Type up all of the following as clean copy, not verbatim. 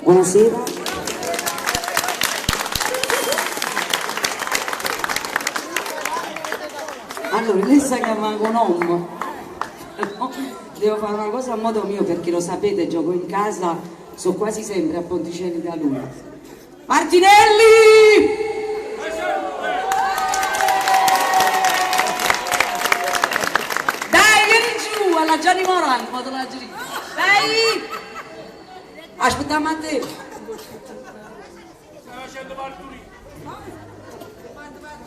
Buonasera. Allora, lei sa chiamà con nome, però devo fare una cosa a modo mio perché lo sapete, gioco in casa, so quasi sempre a Ponticelli da lui. Martinelli! Dai, vieni giù alla Gianni Morandi, ma te la giri. Dai! Aspettiamo a te.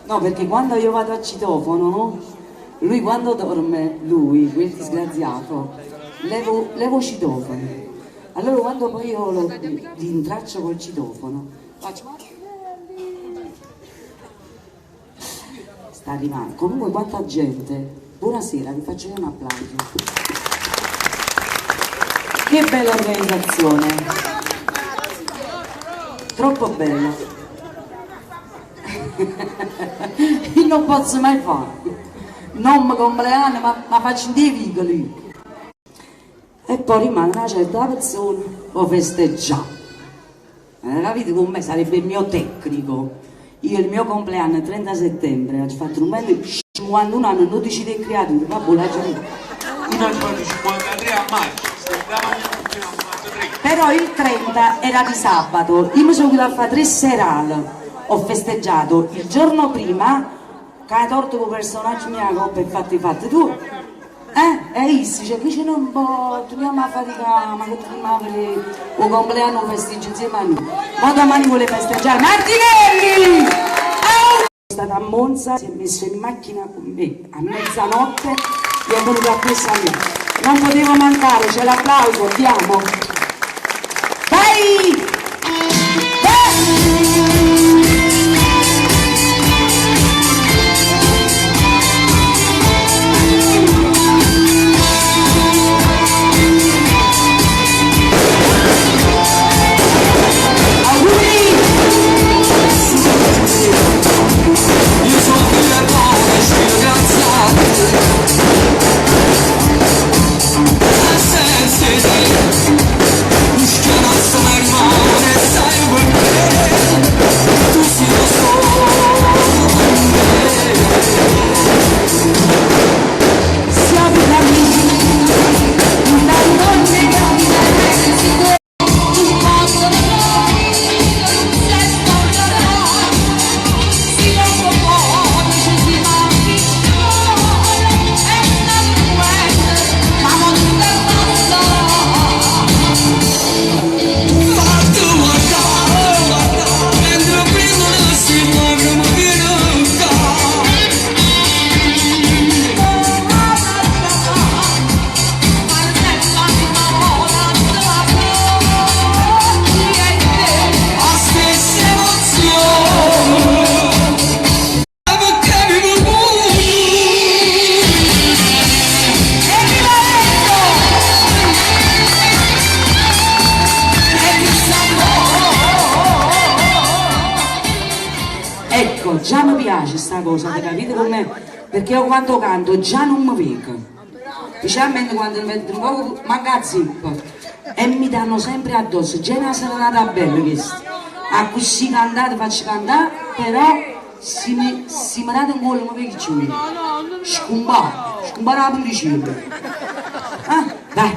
No, perché quando io vado a citofono, no? Lui quando dorme, lui, quel disgraziato, levo, levo citofono. Allora quando poi io lo rintraccio col citofono, faccio Sta arrivando. Comunque quanta gente. Buonasera, vi faccio io un applauso. Che bella organizzazione. Troppo bella. Io non posso mai fare. Non mi compleanno, ma faccio dei vicoli. E poi rimane una certa persona, può festeggiare. Capite con me sarebbe il mio tecnico. Io il mio compleanno è il 30 settembre, ho fatto un bello 51 anni, 12 dei creature, vabbè, la gente. Io ne ho fatto 53 a maggio, fino a 53. Però il 30 era di sabato, io mi sono venuta a fare tre serali, ho festeggiato il giorno prima, che la torta con personaggio mia coppa e fatti fatti tu. Eh? E io cioè, qui c'è un po', torniamo a faticare, ma che torniamo a vedere il compleanno festeggio insieme a noi. Ma domani vuole festeggiare Martinelli! Oh! È stata a Monza, si è messo in macchina con me a mezzanotte e è venuto a questa me. Non potevo mancare, c'è l'applauso, andiamo! Vai! Auguri! Io sono figlio e grazie. Senza te, mi rimane, sai perché tu sei lo solo con me. Siamo amici, una donna che Fatti guardare, mentre prendo la lacrima bianca. La stessa emozione, perché vivo tu. Evviva Renzo! E chissà Ecco, già mi piace sta cosa, capite com'è? Perché io quando canto già non mi vedo. Specialmente quando mi metto un po' manca zippa. E mi danno sempre addosso, già è una serenata bella questa. A così cantate faccio cantare, però se mi, se mi date un gol mi vedo giù. Scumbare, scumbare la pulizia. Ah, dai.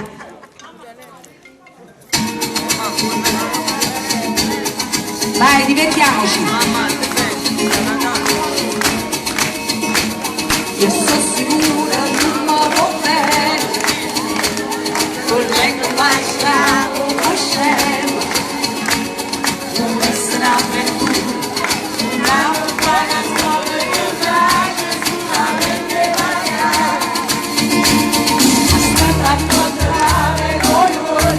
Vai, divertiamoci. Io sono sicura non muovo bene, col basta come scemo, non essere un'avventura, una buona storia che piace solamente pagare. Aspetta a incontrare con voi,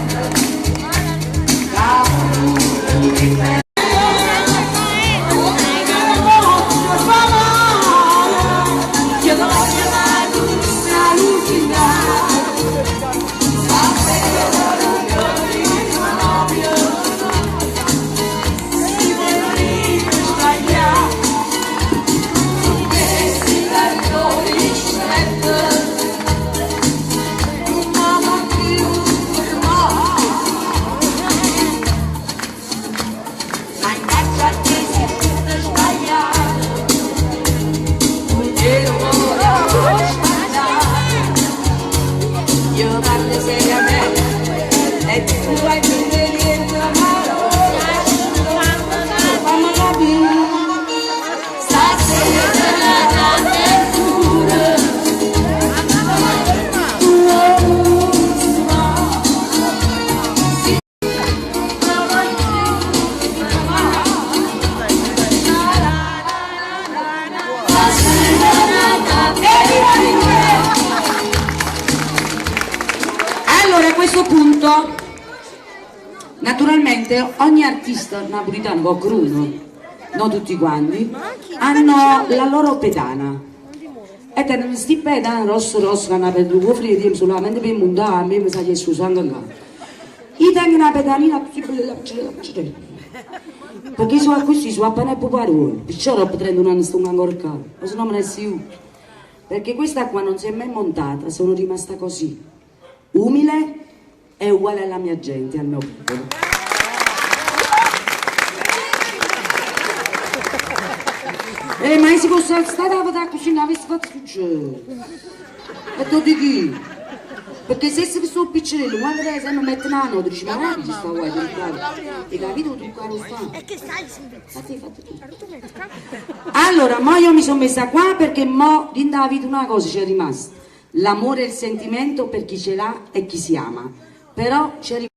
questo punto, naturalmente, ogni artista napolitano, qualcuno, non tutti quanti, hanno la loro pedana. E tengono questi pedane rosso rosso che hanno aperto il freddo, solamente per montare, a me mi sa che è sangue in Io tengo una pedanina così bella, perché sono così, sono appena puparone, perciò dopo 31 anni sto ancora qua, ma se no me ne si Perché questa qua non si è mai montata, sono rimasta così, umile e uguale alla mia gente, al mio popolo. Ma se fosse stata a cucina avessi fatto succedere. E tu di chi? Perché se si sono piccerello, quando lei sempre mette una nota, dice, ma guarda ci sta guai, hai capito tu caro sta? E che stai Fatti, fatti tu. Allora, mo io mi sono messa qua perché mo in da vita una cosa c'è rimasta. L'amore e il sentimento per chi ce l'ha e chi si ama. Però c'è rimasta.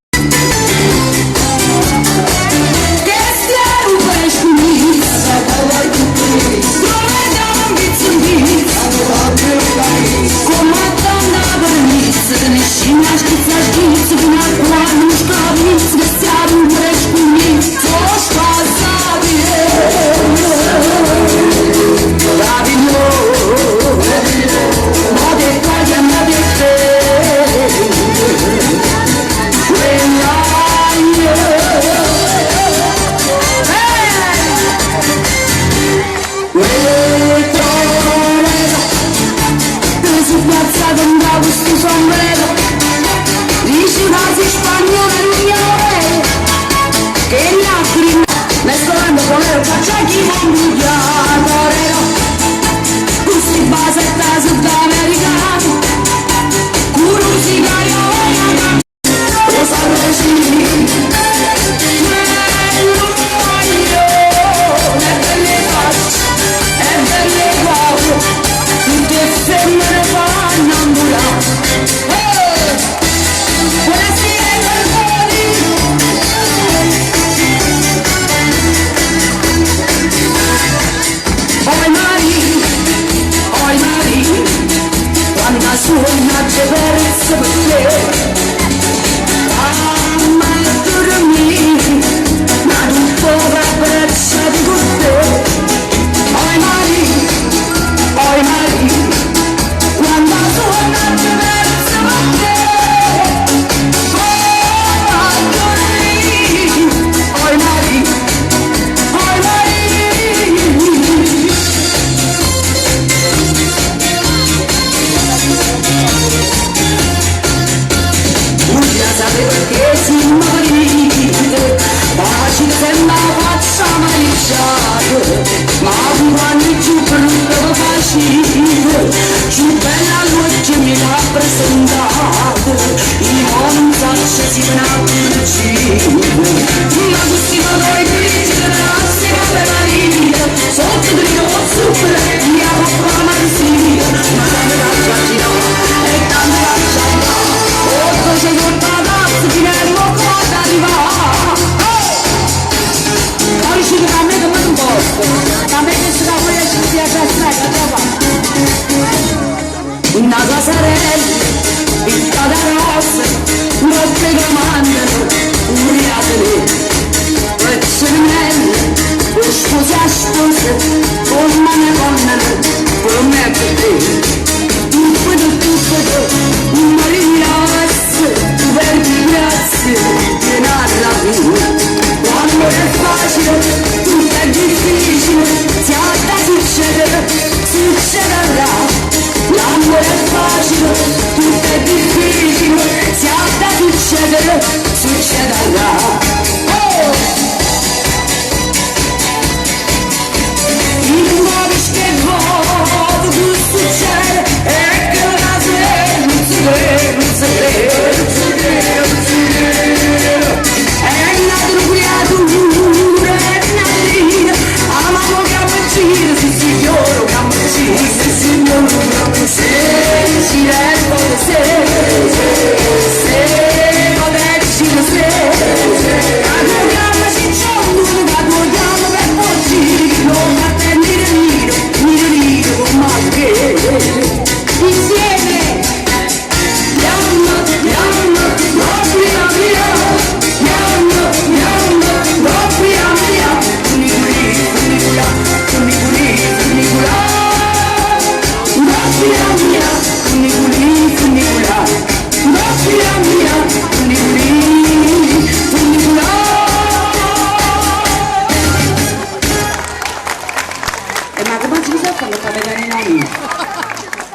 E ma come si sa fare per vedere la mia?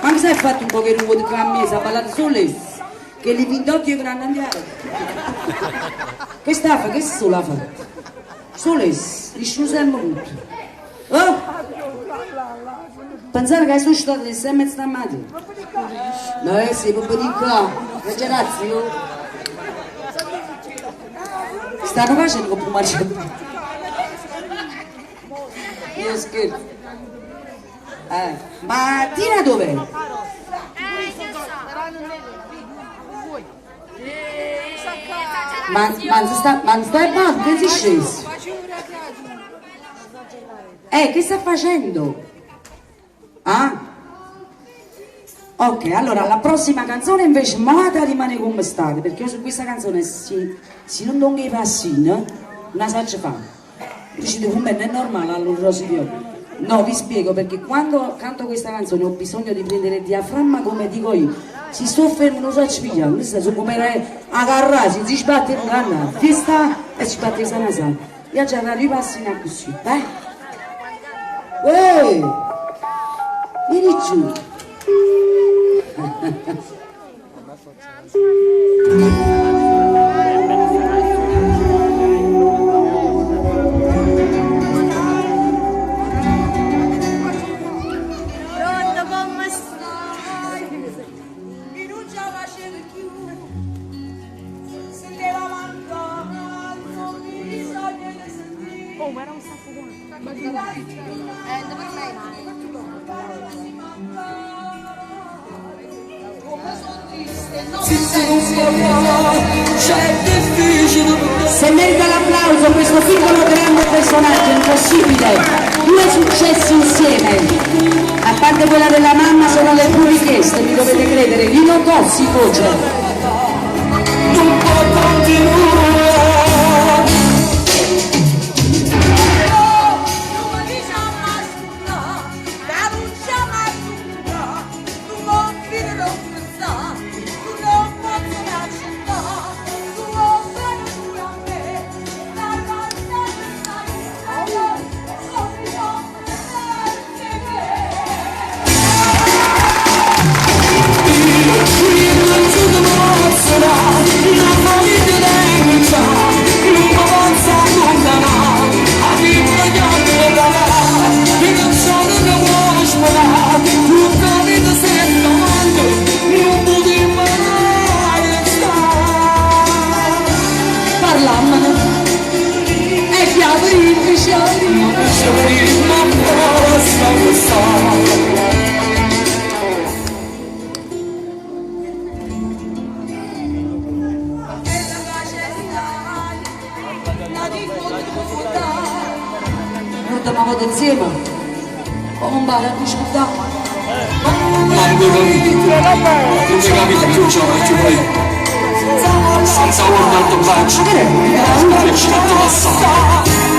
Ma mi sei fatto un pochino un po' di cammisa, ha parlato solo essa. Che li vindotti io grande andiamo. Che sta a fare? Che sola fa? Solo essa, nessuno si è muto. Oh! Pensare che sono stato alle 6:30 stamattina. No, sì, proprio di qua. Che razio? Stanno facendo come mangiare. Io scherzo. Ma Tina dov'è? Ma sta, ma stai bene, che sei sceso? Che sta facendo? Ah? Ok, allora la prossima canzone invece Moata rimane come state, perché io su questa canzone se non do i passini, non sa ce fa. Dici, come è normale allora Rosy. No, vi spiego perché quando canto questa canzone ho bisogno di prendere il diaframma come dico io. Si sto fermo, non so ci pigliamo, questa sono come agarrare, si sbatte in canna, festa e si batte sana sana. Io già da i passini così, eh? Ehi! Vieni giù! Pronto come stai? Io non ce la facevo più. Sentivo la mancanza, mi bisogna di sentire. Oh, ma era un sacco buono. Se merita l'applauso questo piccolo grande personaggio, impossibile. Due successi insieme. A parte quella della mamma sono le più richieste, mi dovete credere. Lino Tozzi voce. Non può continuare. Parlammene. E chiapri, L'ultima volta insieme. Come un bar a discutere. Non si capita che non ce la faccio poi. Senza guardare in faccia. Che ci fatto passare.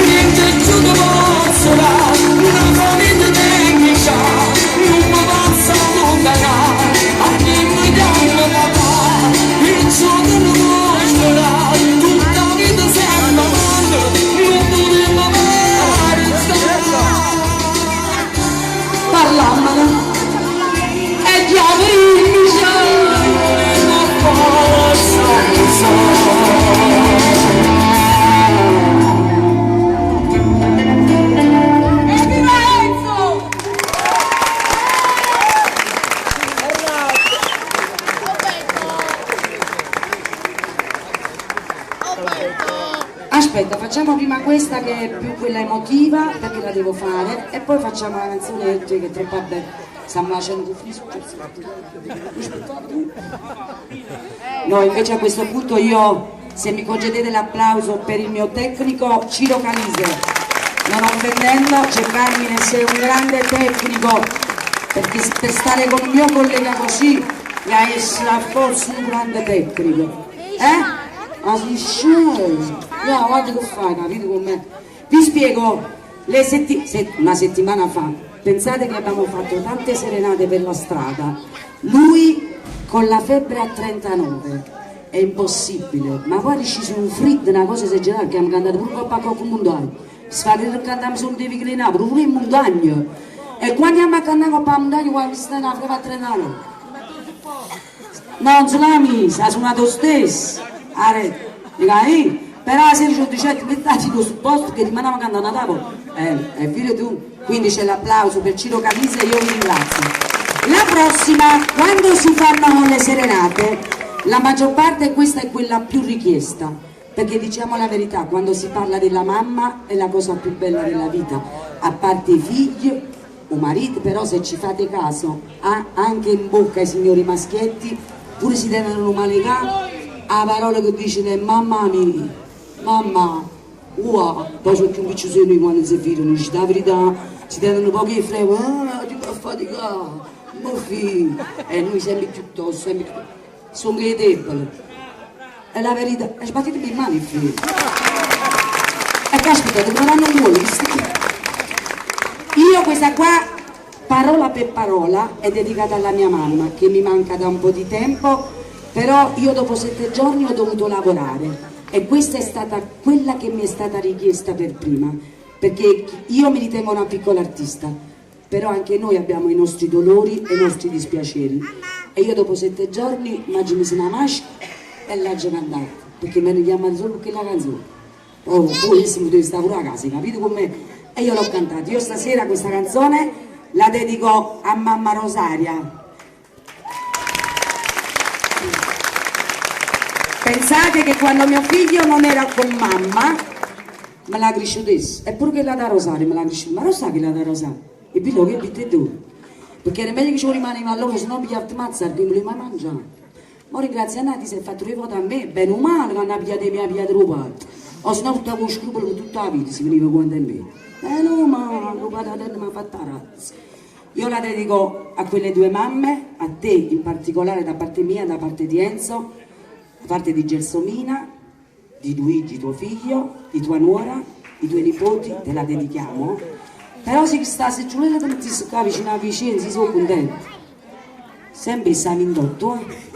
Niente più ti posso dare, una famiglia tecnica, non mi passa allontanare, a chi mi chiama papà, il giorno non può tutta la vita sempre avanti, non potremo mai restare. Parlammene. E chiapri, Evviva Enzo! Aspetta, facciamo prima questa che è più quella emotiva, perché la devo fare, e poi facciamo la canzone che è troppo bella. Stiamo facendo No, invece a questo punto io, se mi concedete l'applauso per il mio tecnico Ciro Calise, non offendendo, c'è Carmine, sei un grande tecnico, perché per stare con un mio collega così Gna essere a forza un grande tecnico. Eh? Ma si scemo! No, guarda che fai, capito com'è? Vi spiego, le setti- se- una settimana fa, pensate che abbiamo fatto tante serenate per la strada. Lui con la febbre a 39, è impossibile, ma poi riuscì un freddo, una cosa esagerata, che abbiamo cantato pure coppa a Cocco Montagna. Si fa che cantiamo solo dei vicoli Napoli, pure in montagna. E quando andiamo a cantare coppa a montagna, quando sta una febbre a 39. No, non se l'ha misa, ha suonato lo stesso. Are, dica, eh, però la sera ci ho detto, mettati sul posto che rimaniamo a cantare a tavola. È vero tu. Quindi c'è l'applauso per Ciro Calise e io vi ringrazio. La prossima, quando si fanno le serenate, la maggior parte questa è quella più richiesta, perché diciamo la verità, quando si parla della mamma è la cosa più bella della vita, a parte i figli o marito, però se ci fate caso, ha anche in bocca ai signori maschietti, pure si tengono male la parola che dice è mamma mia, mamma, ua, poi c'è più che ci sono quando si fidano, dice la verità, si tengono pochi frego, ah, ti fa faticare, mo figlio, e noi sempre più tosto, sempre più sono che deboli. È la verità, e sbattetemi in mano il figlio. E caspita, ti vanno vuole, Io questa qua, parola per parola, è dedicata alla mia mamma, che mi manca da un po' di tempo, però io dopo 7 giorni ho dovuto lavorare e questa è stata quella che mi è stata richiesta per prima, perché io mi ritengo una piccola artista, però anche noi abbiamo i nostri dolori e i nostri dispiaceri. E io dopo 7 giorni mi sono una masca e l'ho già cantata, perché mi hanno chiamato solo perché la canzone. Oh, voi se mi dovete stare pure a casa, capite com'è? E io l'ho cantata. Io stasera questa canzone la dedico a mamma Rosaria. Pensate che quando mio figlio non era con mamma, me l'ha cresciuto esso. Eppure che la da Rosaria me l'ha cresciuta. Ma lo sa che la da Rosaria? E pillo che bitte tu? Perché era meglio che ci rimaneva allora, se no mi pigliavo mazza, non volevo mai mangiare. Ma ringrazio a Nati si è fatto due volte a me, bene o male, quando ha pigliato mi ha pigliato il padre. O se no tutta con scrupolo per tutta la vita si veniva quando è me. Eh no, ma il padre mi ha fatto la razza. Io la dedico a quelle due mamme, a te in particolare da parte mia, da parte di Enzo, da parte di Gelsomina, di Luigi tuo figlio, di tua nuora, i tuoi nipoti, te la dedichiamo. Però se sta, se Giulietta ti metti qua vicino a Vicenza, sono contento. Sempre siamo in dotto, eh.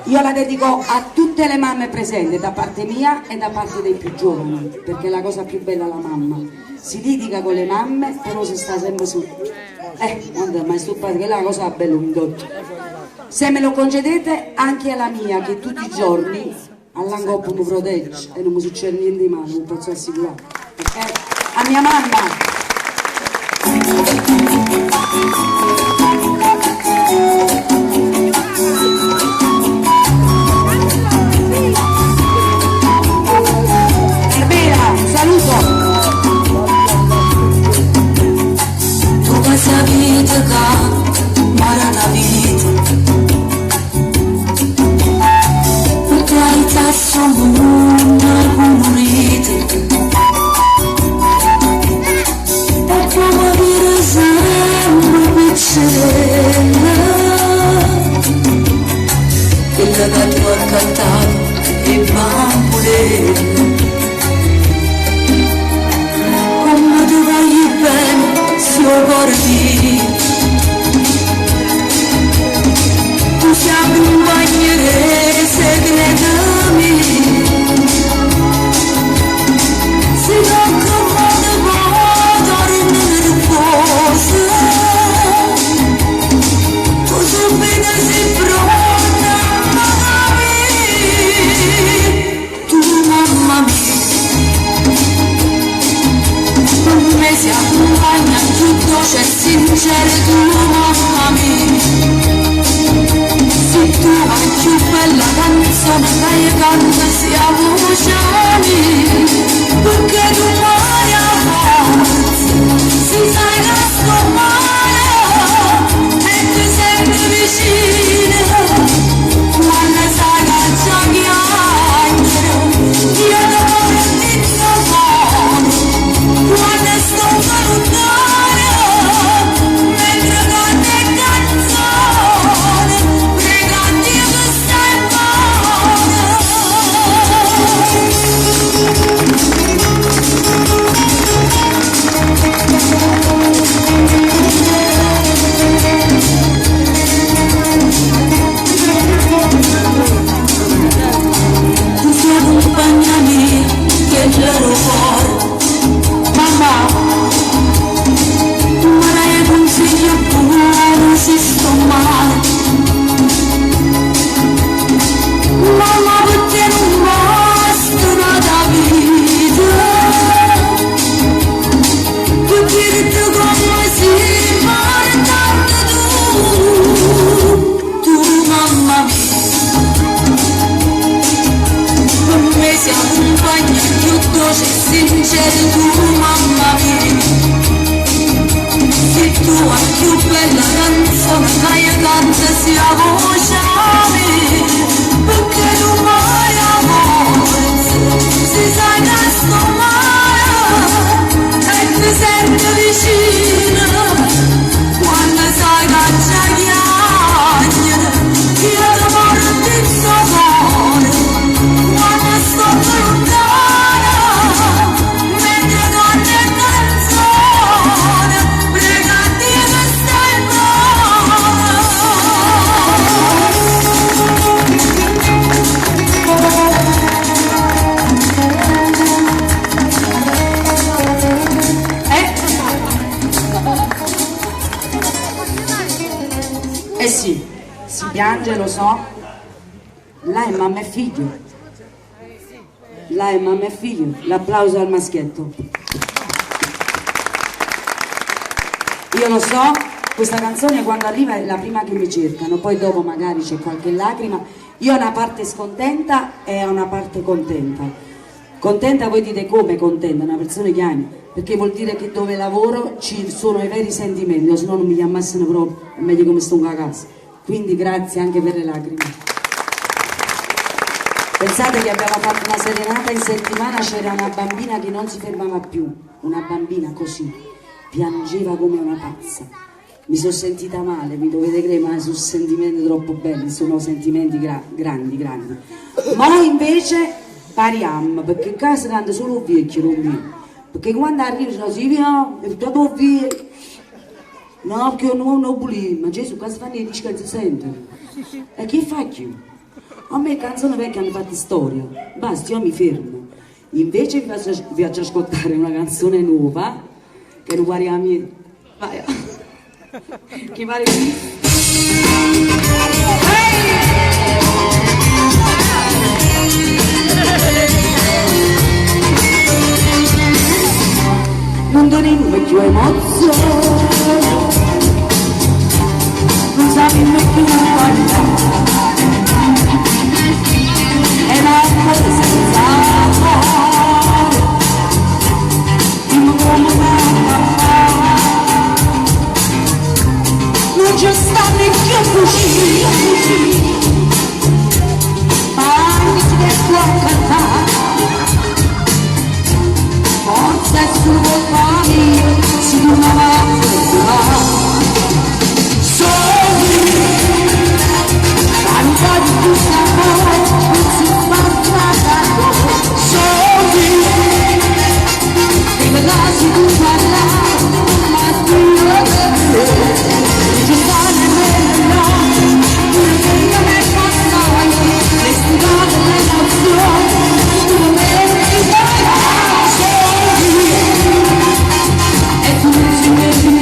Io la dedico a tutte le mamme presenti, da parte mia e da parte dei più giovani, perché la cosa più bella è la mamma. Si litiga con le mamme, però si sta sempre su. Guarda, ma è stupato, che è la cosa bella un dotto. Se me lo concedete, anche alla mia, che tutti i giorni all'angoppo mi protegge e non mi succede niente di male, lo posso assicurare. Ok? A mia mamma! Carmela, un saluto! Tu che sei vita che mara la vita, perché hai tasso mondo colorito, e come dire sempre piccina, quella che tu hai cantato e bambolella. Come ti voglio bene, se lo guardi, tu sei compagnia segreta mia. Se non come può dormire riposo, tu subito sei pronta a capire. Tu mamma mia, me si accompagna tutto c'è si Doce e sincera tu mamma mia Sei tu la più bella canzone che io canto sia voce mia Perché tu mai amore Si sai che sto male E ti sento vicina Quando sai che c'è chiagnere Io ti porto il tuo cuore Quando sto lontana Mentre canti e canzone Prega a Dio che stai buona. Eh? Eh sì, si piange, lo so. Là è mamma e figlio. Là è mamma e figlio. L'applauso al maschietto. Io lo so, questa canzone quando arriva è la prima che mi cercano, poi dopo magari c'è qualche lacrima. Io ho una parte scontenta e ho una parte contenta. Contenta voi dite come contenta? Una persona che ama, perché vuol dire che dove lavoro ci sono i veri sentimenti, o se no non mi chiamassero proprio, è meglio come sto a casa. Quindi grazie anche per le lacrime. Pensate che abbiamo fatto una serenata in settimana, c'era una bambina che non si fermava più, una bambina così, piangeva come una pazza. Mi sono sentita male, mi dovete credere, ma sono sentimenti troppo belli, sono sentimenti grandi, grandi. Ma invece pariamo, perché in casa canta solo il vecchio, non mio. Perché quando arrivo sono si via, e tutto via. No, perché io non ho volevo, ma Gesù cosa fanno i dischi si sentono? E che faccio? A me canzoni vecchie hanno fatto storia, basta, io mi fermo. Invece vi faccio ascoltare una canzone nuova, che non pare a me. Vai. Che pare qui. Non dovremmo più emozione, non sappiamo più parlare. E l'amore senza amore, dimmi come va a fare. Non c'è sta neanche cucina, ma che può cantare. Forse è solo colpa mia, se tu mi vai. Soli, tanto di questa amore, non si fa Soli, che lasci tu parlare, ma tu ci sta nemmeno no, pure che non è passato, le stivate l'emozione, tu non metti soli, e tu non ci metti.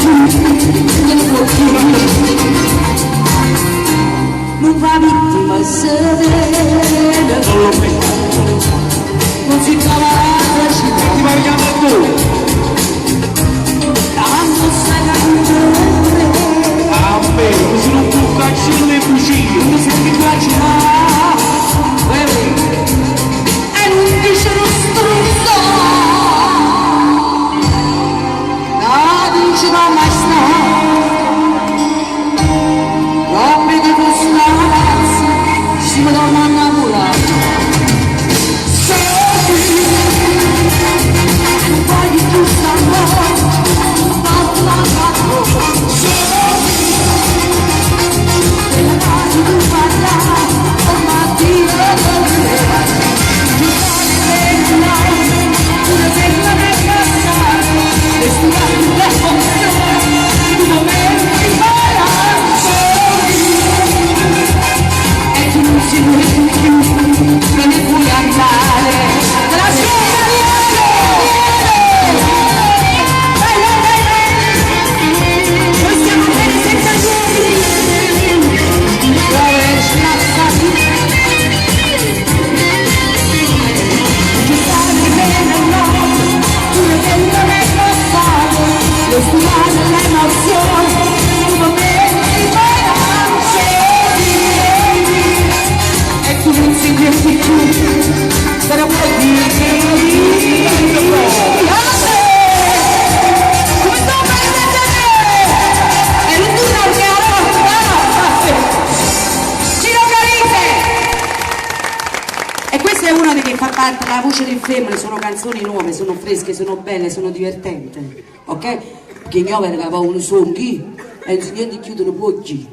voce di femmine sono canzoni nuove, sono fresche, sono belle, sono divertenti, ok? Perché io vedo che poi uno songhi e non niente chiudono pochi.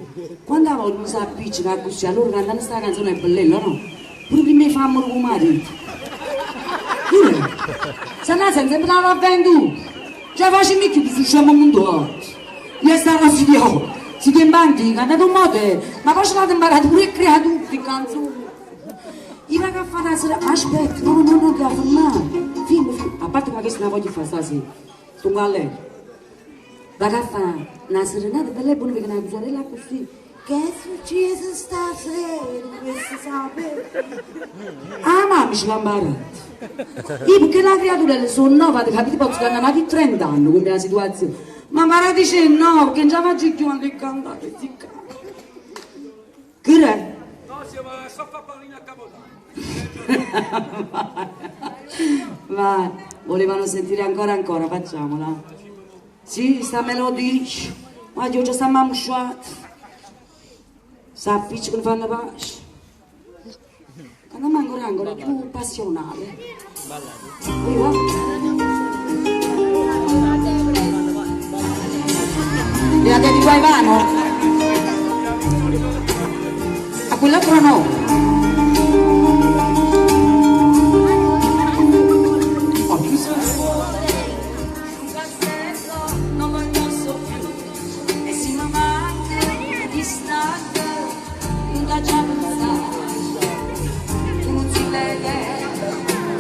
Quando a volte non si appiccica così, allora cantando questa canzone è bella, no? Pure prima di farmelo con marito. Io, se no senza entrare a vendu, già faccio più su scemo mondo. Io stavo a studiare, si che mangi, cantate un modo, ma poi ce l'hanno imparato pure creato tutti canzoni. Io vado a fare la sera, aspetta, no, no, no, che fermare. Film, film. A parte che questa non voglio fare stasera, sto a lei. Vado a fare una serenata bella e buona perché una cosarella così. Che è successo stasera? Questo sapere. Ah, mamma ce l'ha imparato. Io perché la creatura sono nuova, capito? Posso cantare di 30 anni come la situazione. Ma Mara dice no, perché non ce la faccio più a cantare, si canta. Che è? No, si ma sto a fare pallina a Capodanno. Vai, volevano sentire ancora ancora, facciamola. Sì, sta melodia. Ma io già sta mammusciata. Sa appiccica che fanno pace. Andiamo ancora ancora più passionale. Viva. Le ha dedico a Ivano? A quell'altro no. Ho chiuso. Un castello non lo indosso più e se mi manca distante non da già pensare tu non si vede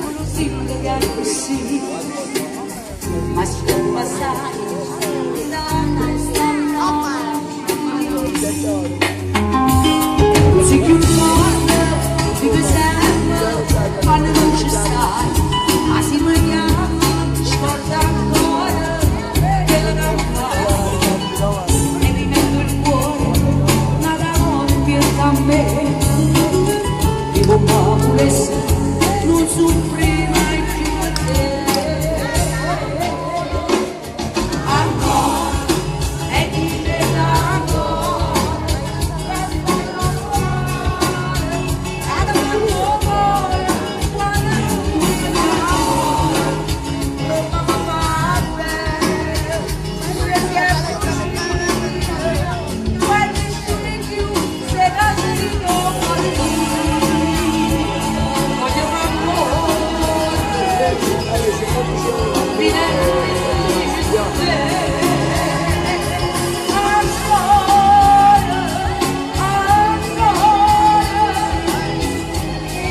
tu non si vede così ma si può passare da questa notte si più forte di sempre quando non ci stai ma si mi chiama scorda ancora che non fa e mi metto il cuore ma d'amore più a me vivo ma volesse non soffrire mai più per te ancora e dire ancora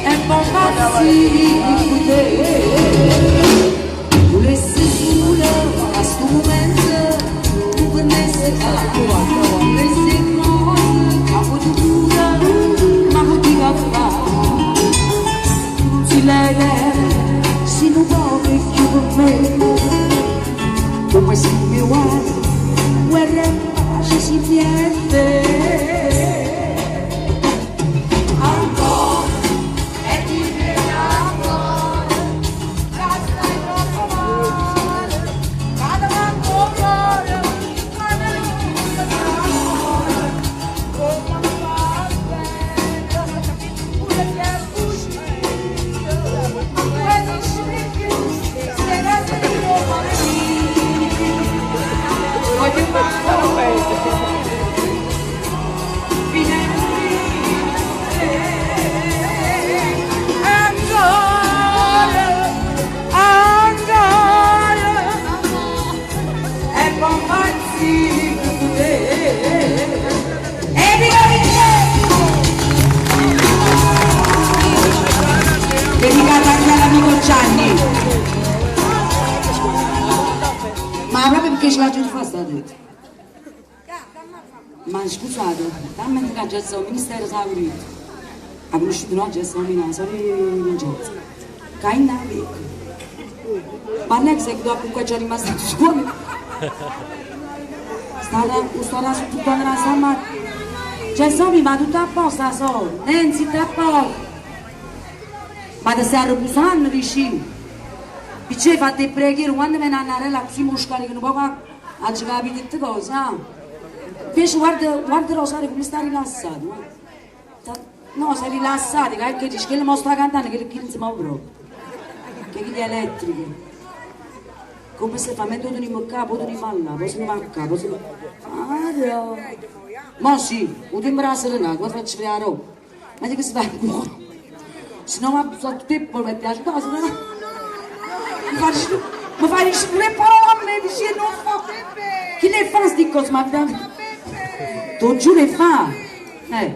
E poi passi te Volessi sola a sto momento tu venisse qua Volessi cose a futura ma poteva fare Tu non si lede se non poco più per me come se mi guardi guerra e pace si pierde ancora e ti ancora stai troppo male vado ancora quando non come fa bene pure che è uscito ma dici più se non ti voglio fare ancora ancora e poi pazzi con te e viva Dedicata anche all'amico Gianni. Ma proprio perché ce l'ha già fatta detto. Ma scusate, talmente che già sono ministero saurito. Ha conosciuto no, già sono in sono in Vincenzo. Che in America. Ma non è che sei dopo qua già rimasto a scuola. Sta su tutta la sama. Cioè, sono ma tutto a posto, so. Nancy, tutto a posto. Ma ti stai riposando vicino. Perché fate preghiere quando me ne andare così muscoli che non può ha capito tutte cose, ah. Invece guarda, guarda Rosario come sta rilassato. Guarda. No, sei rilassato, che dici che mo sta cantando, che non si muove proprio. Che chille elettriche. Come se fa? Mentre 'o tenimmo ccà, po' 'o tenimmo allà, po' se ne va ccà, po' se ne va. Ah, Mo sì, 'o tempo d' 'a serenata, mo te faccio vedè 'a robba. Ma che si fa ancora? Se no va sotto tempo lo metti a asciugare, se no mi fa dicere, mi fai dicere pure parole a me, dici non fa. Chi le fa sti cose? Ma te lo giuro le fa. Eh.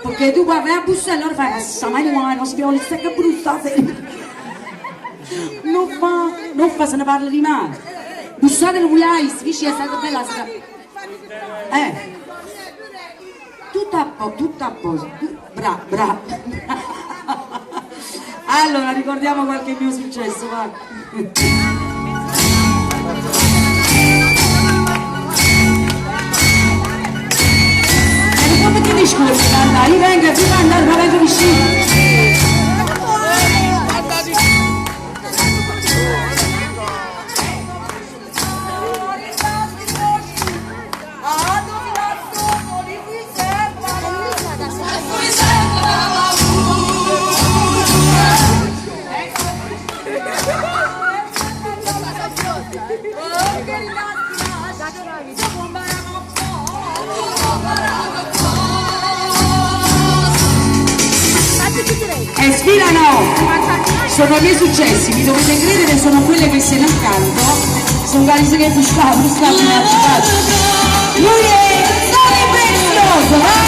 Perché tu vai a bussare e allora fai passa mai non si piove che brutta Non fa, non fa, se ne parla di male. Bussate lo vuoi, si dice è stata bella. Eh. Tutto a posto, tutto a posto. Bra, bra. Allora, ricordiamo qualche mio successo, va. E come ti discorsi, Anna? Io vengo, prima andare, ma vengo vicino. E sfilano! Sono i miei successi, mi dovete credere, sono quelle che se non canto sono casi che buscavo, buscavo, Lui è Sole Prezioso, vai!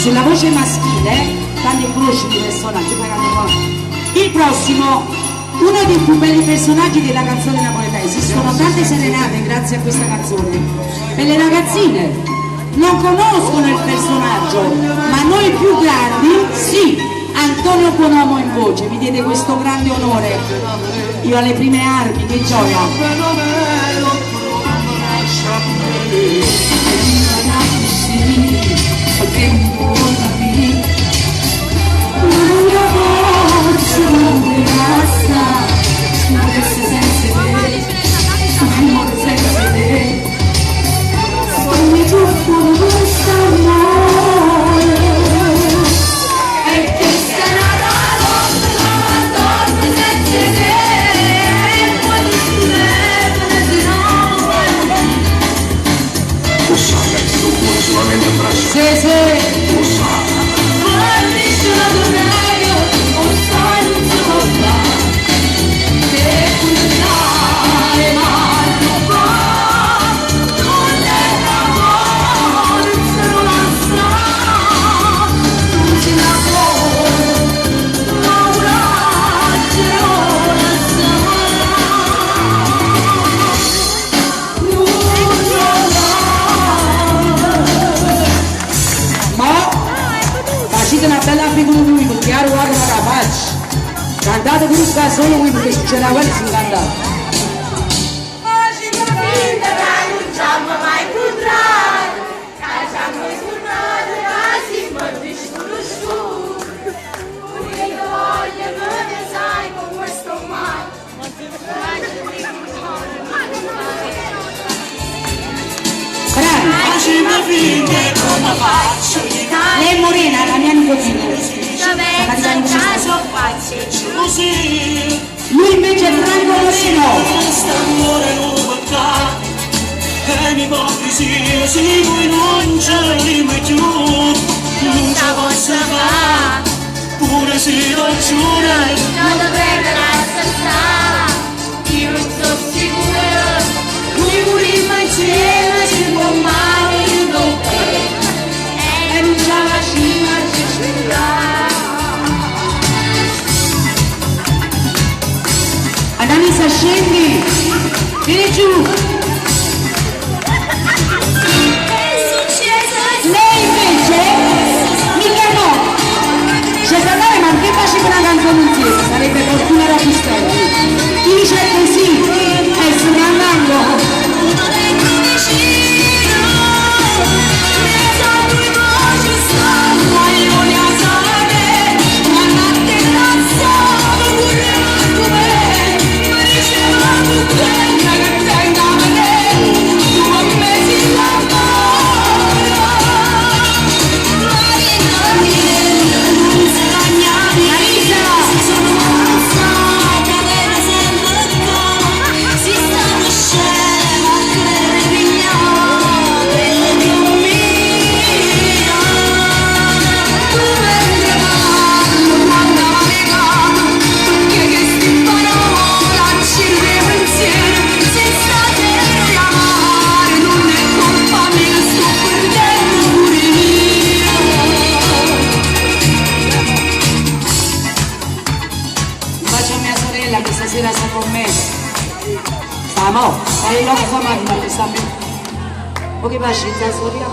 Sulla voce maschile, tanti conosci i personaggi, il prossimo, uno dei più belli personaggi della canzone napoletana, esistono tante serenate grazie a questa canzone. Per le ragazzine non conoscono il personaggio, ma noi più grandi sì. Antonio Buonomo in voce, mi diede questo grande onore. Io alle prime armi, che gioia. Sì, sì. Ma facete una bella figura lui perché ora guarda la faccia. Cantate pure sta solo voi perché succederà quello si canta. Bravi! Lei è Morena, la mia nipotina. Lui invece è Franco Moreno. Pure se lo giuro, Io non sono sicura, noi morimmo insieme. scendi! Vieni giù! Lei invece mi chiamò. Cioè, ma che faceva una canzone insieme? Sarebbe Fortuna Robustelli. Dice così, e sto andando. Un bacio a mia sorella che stasera sta con me. Sta mo, stai là con macchina che sta bene. O che facci, sta storia?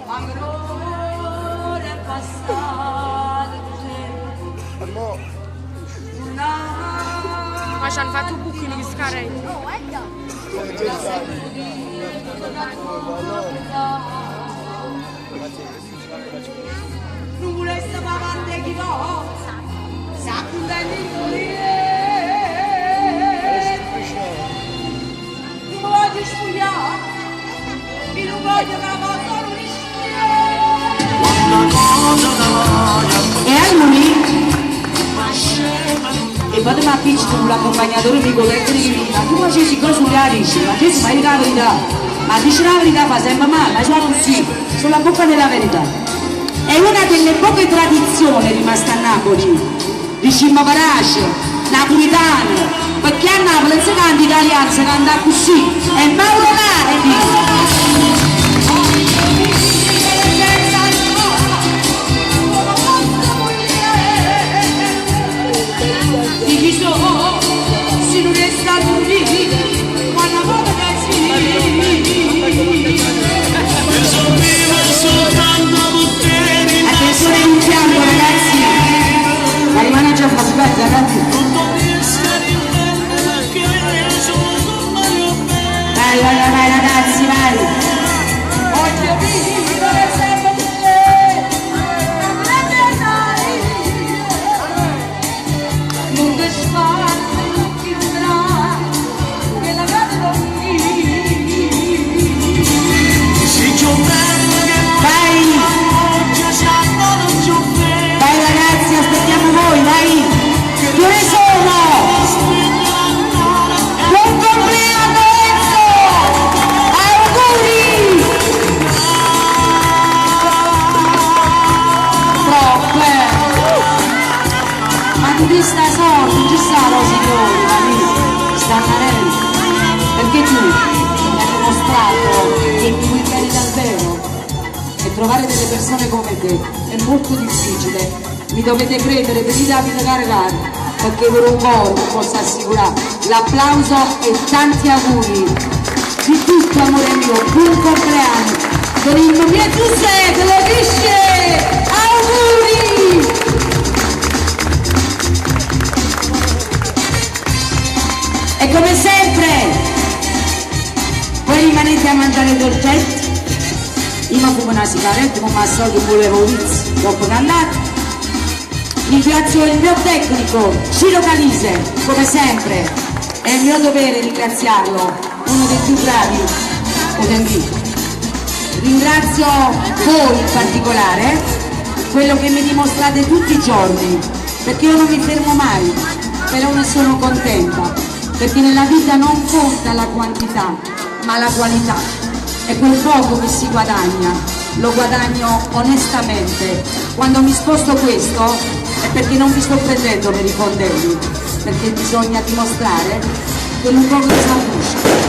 Ancora è passato tempo. Ma ci hanno fatto un buchino di scarelli. Non volesse avanti chi va, sa contenti di morire. Non mi voglio spogliare, io non voglio che mi sono E Almoni? E poi mi appiccico con l'accompagnatore di tecnico di ma tu facevi cose sulla dici, ma Gesù ma dica la verità, ma dici la verità fa sempre male, ma sono così, sulla bocca della verità. È una delle poche tradizioni rimasta a Napoli, diciamo parace, napolitano, perché a Napoli non si canta italiano, si canta così, è Mauro Nardi. Di chi so, se non è stato lì, quando volta che sì. Attenzione iniziamo ragazzi, ma rimane già aspetta ragazzi. Vai, vai, vai, vai ragazzi, vai. Voglio vivere sempre con te, non ti sfarzi, non ti vedrà, che la vedo Vai! Vai ragazzi, aspettiamo voi, vai! Che ore sono? Buon compleanno Enzo! Auguri! Troppe! Ma di sta sorte, non ci sta lo signore, capito? Sta Marelli. Perché tu mi hai dimostrato che mi vuoi bene davvero. E trovare delle persone come te è molto difficile. Mi dovete credere, venite a vita caricare, perché per un cuore vi posso assicurare l'applauso e tanti auguri. Di tutto, amore mio, buon compleanno. Per il mio secolo, capisce? Auguri! E come sempre, voi rimanete a mangiare i dolcetti. Io mi fumo una sigaretta come al solito volevo vizio, dopo che andate. Ringrazio il mio tecnico, Ciro Calise, come sempre. È il mio dovere ringraziarlo, uno dei più bravi OTV. Ringrazio voi in particolare, quello che mi dimostrate tutti i giorni, perché io non mi fermo mai, però ne sono contenta, perché nella vita non conta la quantità, ma la qualità. E quel poco che si guadagna, lo guadagno onestamente. Quando mi sposto questo è perché non vi sto prendendo per i fondelli, perché bisogna dimostrare che un poco di s'abbusca.